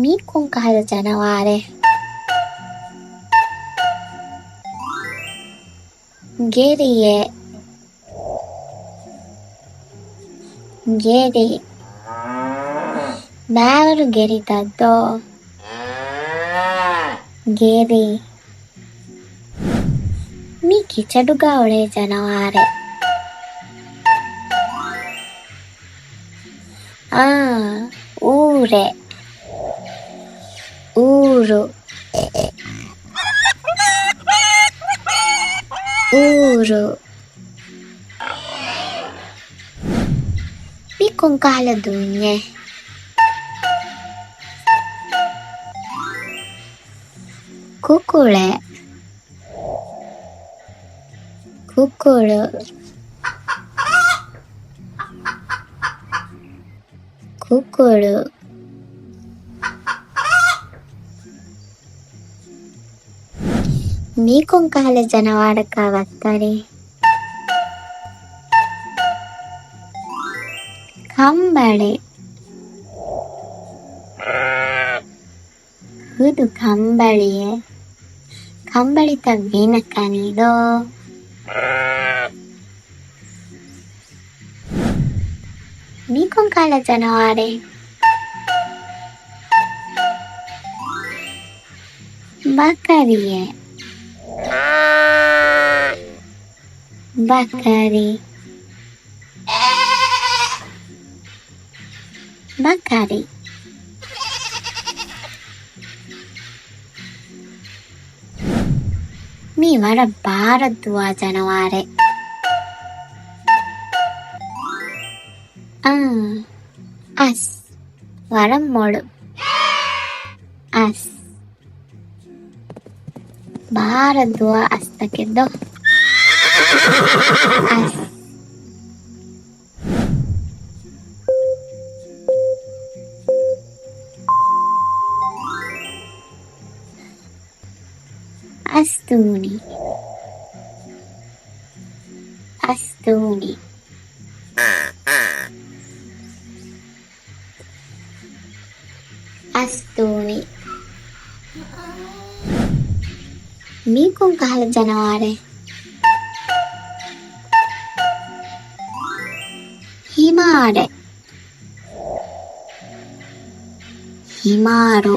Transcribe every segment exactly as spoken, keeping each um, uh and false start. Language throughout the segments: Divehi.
މީ ކޮން ކަހަލަ ޖަނަވާރެއް؟ ގެރިއެއް. ގެރި. ބާވަރު ގެރިތައް ދޯ؟ ގެރި. މީ ކިޗަޑުގަ އުޅޭ ޖަނަވާރެއް. އާ، އޫރެއް. އޫރު. އޫރު. މީ ކޮން ކަހަލަ ދޫންޏެއް؟ ކުކުޅެއް. ކުކުޅު. ކުކުޅު. މީ ކޮން ކަހަލަ ޖަނަވާރަކާ ވައްތަރެއް؟ ކަނބަޅި. ހުދު ކަނބަޅިއެއް. ކަނބަޅިތައް ވީނަ ކަނީ ދޯ؟ މީ ކޮން ކަހަލަ ޖަނަވާރެއް؟ ބަކަރިއެއް. ބަކަރި. ބަކަރި. މީ ވަރަށް ބާރަށް ދުވާ ޖަނަވާރެއް. އާ، އަސް. ވަރަށް މޮޅު. އަސް. ބާރަށް ދުވާ އަސްތަކެއް ދޯ؟ އަސް. އަސްދޫނި. އަސްދޫނި. އަސްދޫނި. މީ ކޮން ކަހަލަ ޖަނަވާރެއް؟ ހިމާރެއް. ހިމާރު.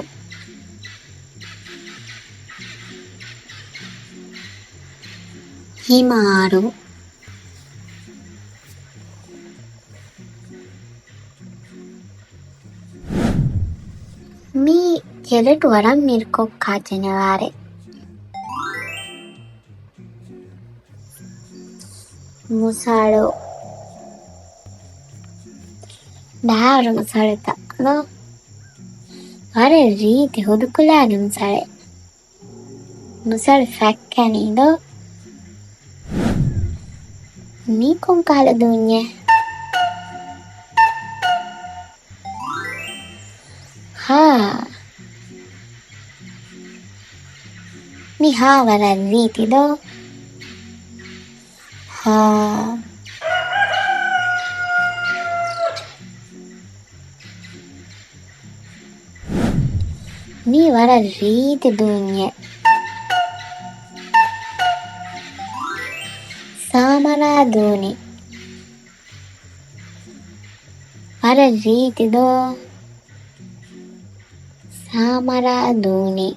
ހިމާރު. މީ ކެލެޓު ވަރަށް މިރުކޮށް ކާ ޖަނަވާރެއް. މުސަޅު. ބާރު މުސަޅުތައް ދޯ؟ ވަރަށް ރީތި ހުދުކުލާގެ މުސަޅެއް. މުސަޅު ފައްކަނީ ދޯ؟ މީ ކޮން ކަހަލަ ދޫންޏެއް؟ ހާ. މި ހާ ވަރަށް ރީތި ދޯ؟ ހާ. މީ ވަރަށް ރީތި ދޫންޏެއް. ސާމަރާ ދޫނި. ވަރަށް ރީތި ދޯ؟ ސާމަރާ ދޫނި.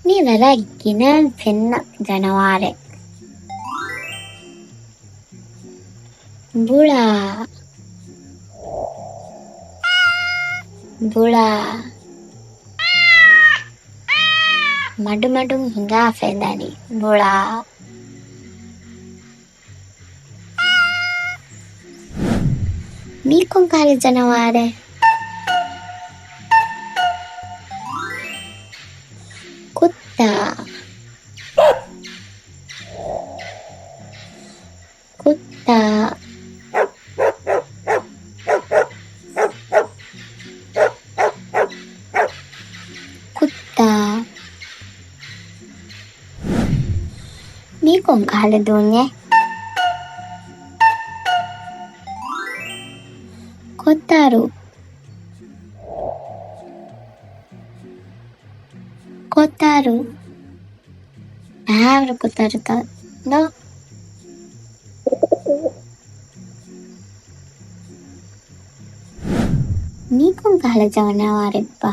މީ ވަރަށް ގިނައިން ފެންނަ ޖަނަވާރެއް. ބުޅާ. ބުޅާ. މަޑުމަޑުން ހިނގާ ފެންނަނީ ބުޅާ. މީ ކޮން ކަހަލަ ޖަނަވާރެއް؟ ކުއްތާ. ކުއްތާ. ކުއްތާ. މީ ކޮން ކަހަލަ ދޫންޏެއް؟ ކޮތަރު. ކޮތަރު. އަހާވަރު ކޮތަރުތައް ދޯ؟ މީ ކޮން ކަހަލަ ޖަނަވާރެއްބާ؟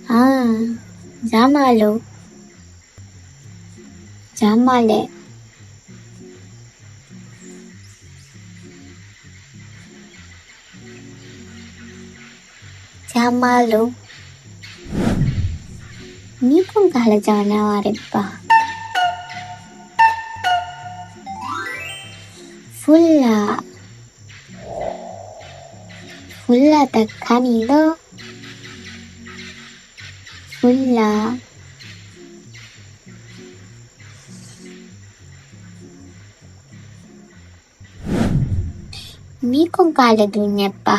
އާ، ޖަމަލު. ޖަމަލެއް. ޖަމަލު. މީ ކޮން ކަހަލަ ޖަނަވާރެއްބާ؟ ފުއްލާ. ފުއްލާތައް ކަނީ ދޯ؟ ފުއްލާ. މީ ކޮން ކަހަލަ ދޫންޏެއްބާ؟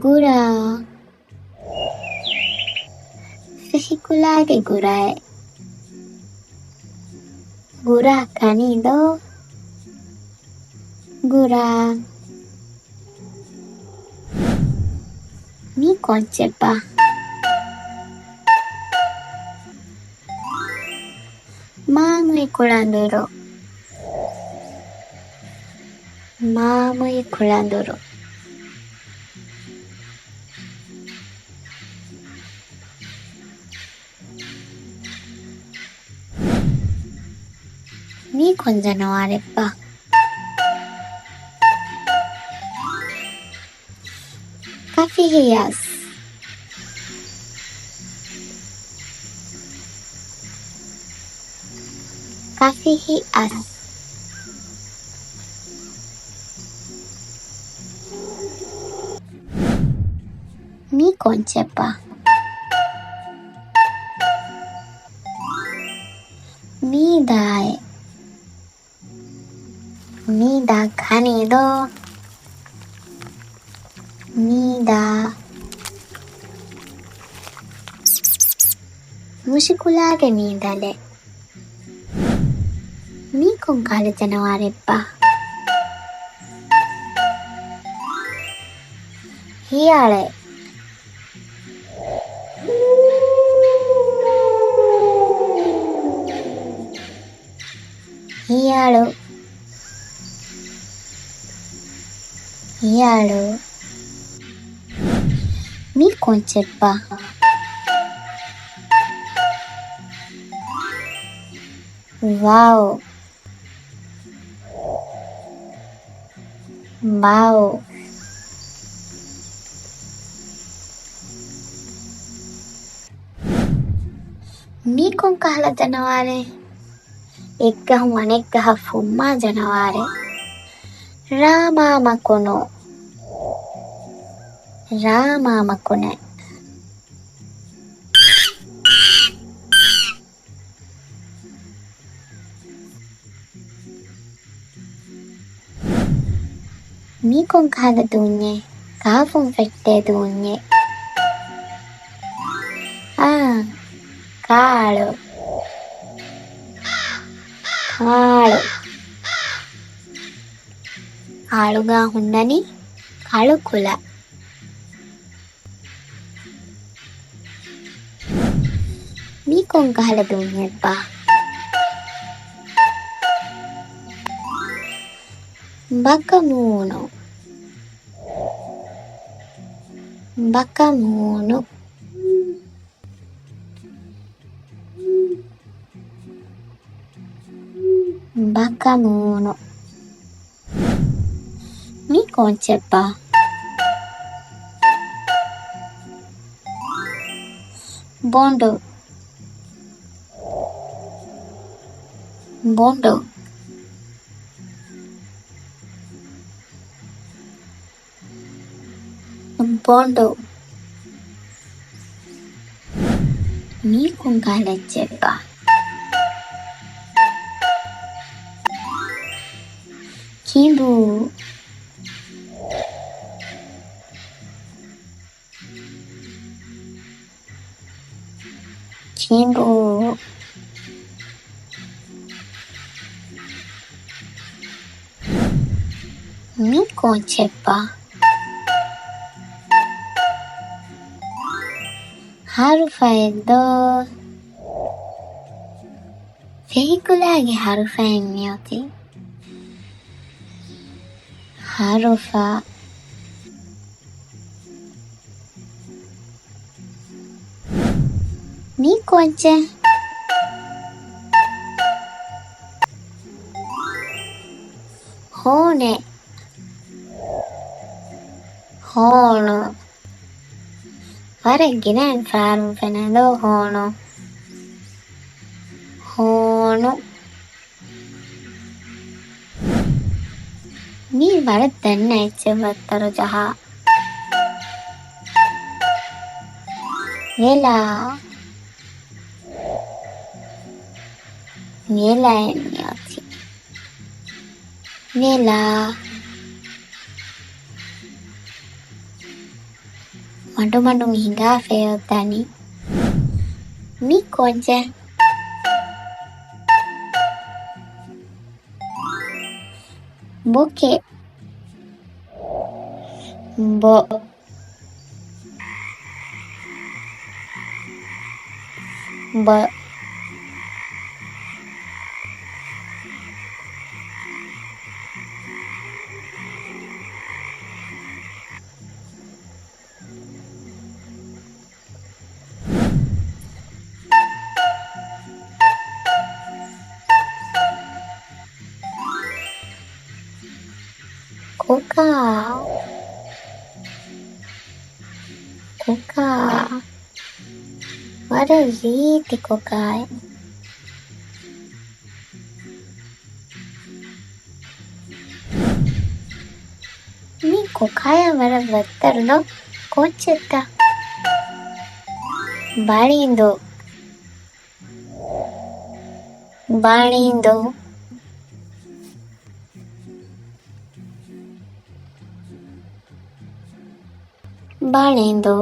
ގުރާ. ފިހިކުލާގެ ގުރާއެއް. ގުރާ ކަނީ ދޯ؟ ގުރާ. މީ ކޯއްޗެއްބާ؟ މާމޮތް ކުޅަނދުރު. މާމޮތް ކުޅަނދުރު. މީ ކޮން ޖަނަވާރެއްބާ؟ ކަފިހިއަސް. ކަފިހިއަސް. މީ ކޯއްޗެއްބާ؟ މީދާއެއް. މީދާ ކަނީ ދޯ؟ މީދާ. މުށިކުލާގެ މީދަލެއް. މީ ކޮން ކަހަލަ ޖަނަވާރެއްބާ؟ ހިޔާޅެއް. ހިޔާޅު. ހިޔާޅު. މީ ކޯއްޗެއްބާ؟ ވާވް. ވާވް. މީ ކޮން ކަހަލަ ޖަނަވާރެއް؟ އެއްގަހުން އަނެއްގަހަށް ފުއްމާ ޖަނަވާރެއް. ރާމާ މަކުނު. ރާމާ މަކުނެއް. މީ ކޮން ކަހަލަ ދޫންޏެއް؟ ކާފުން ފެއްޓޭ ދޫންޏެއް. އާ، ކާޅު. ކާޅު. އާޅުގަ ހުންނަނީ ކަޅު ކުލަ. މީ ކޮން ކަހަލަ ދޫންޏެއްބާ؟ ބަކަމޫނު. ބަކަމޫނު. ބަކަމޫނު. މީ ކޯއްޗެއްބާ؟ ބޮނޑު. ބޮނޑު. ބޮނޑު. މީ ކޮން ކަހަލަ އެއްޗެއްބާ؟ ކިނބޫ. ކިނބޫ. މީ ކޯއްޗެއްބާ؟ ހަރުފައެއް ދޯ؟ ފެހިކުލާގެ ހަރުފައެއް މިއޮތީ. ހަރުފަ. މީ ކޯއްޗެއް؟ ހޯނެއް. ހޯނު. ވަރަށް ގިނައިން ފަހަރުން ފެނޭ ދޯ ހޯނު. ހޯނު. މީ ވަރަށް ދަންނަ އެއްޗެއް ވައްތަރު ޖަހާ. ވެލާ. ވެލާއެއް މިއޮތީ. ވެލާ. މަޑުމަޑުން ހިނގާފައި އޮތް ދަނީ. މީ ކޯއްޗެއް؟ ބޮކެ. ބޮ. ބަ. ކޮކާ. ކޮކާ. ވަރަށް ރީތި ކޮކާއެއް. މީ ކޮކާޔާ ވަރަށް ވައްތަރު ދޯ؟ ކޯއްޗެއްތަ؟ ބަޅިނދު. ބަޅިނދު. ބަޅިނދު.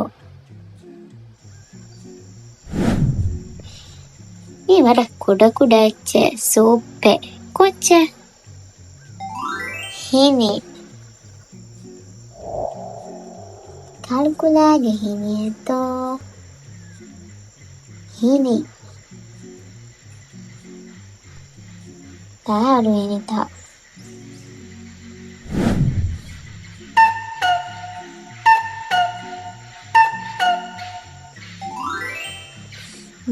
މީ ވަރަށް ކުޑަކުޑަ އެއްޗެއް، ސޫޕެއް. ކޯއްޗެއް؟ ހިނި. ކަޅުކުލާގެ ހިނިއެއްތޯ؟ ހިނި. ބާރު ހިނިތައް.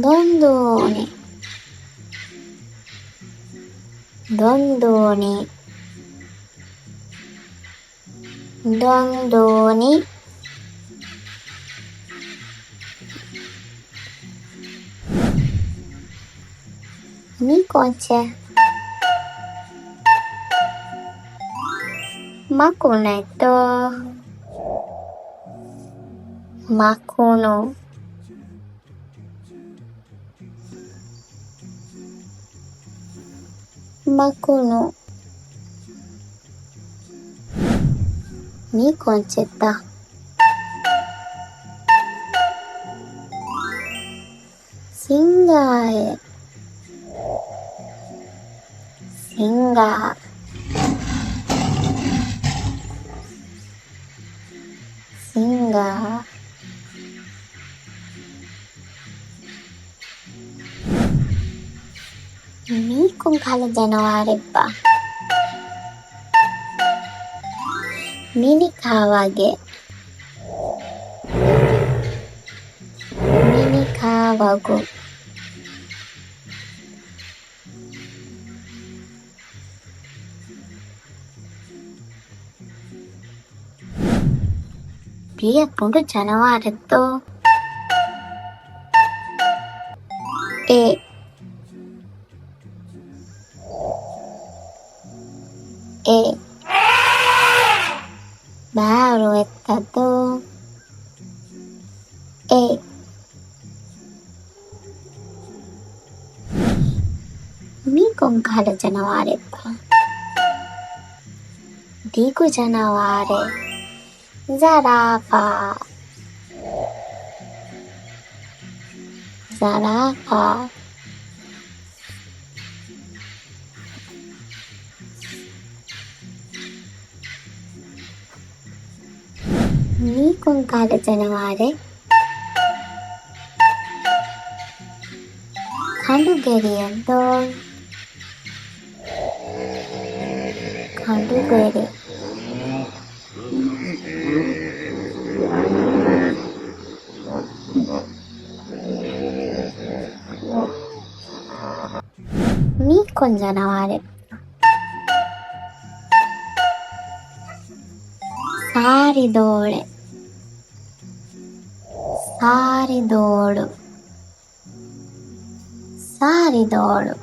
ދޮންދޫނި. ދޮންދޫނި. ދޮންދޫނި. މީ ކޯއްޗެއް؟ މަކުނެއްތޯ؟ މަކުނު. މަކުނު. މީ ކޯއްޗެއްތަ؟ ސިންގާއެއް. ސިންގާ. ސިންގާ. މީ ކޮންކަހަލަ ޖަނަވާރެއްބާ؟ މިނިކާވަގެ. މިނިކާވަގު. ބިޔަ ބޮޑު ޖަނަވާރެއްތޯ؟ އެ. އެ. ބާރު އެއްތަ ދޯ؟ އެ. މީ ކޮންކަހަލަ ޖަނަވާރެއްބާ؟ ދިގު ޖަނަވާރެއް. ޒަރާފާ. ޒަރާފާ. ކޮންކަހަލަ ޖަނަވާރެއް؟ ކަނޑުގެރިއެއް ދޯ؟ ކަނޑުގެރި. މީ ކޮން ޖަނަވާރެއް؟ ސާރިދޯޅެއް. ސާރިދޯޅު. ސާރިދޯޅު.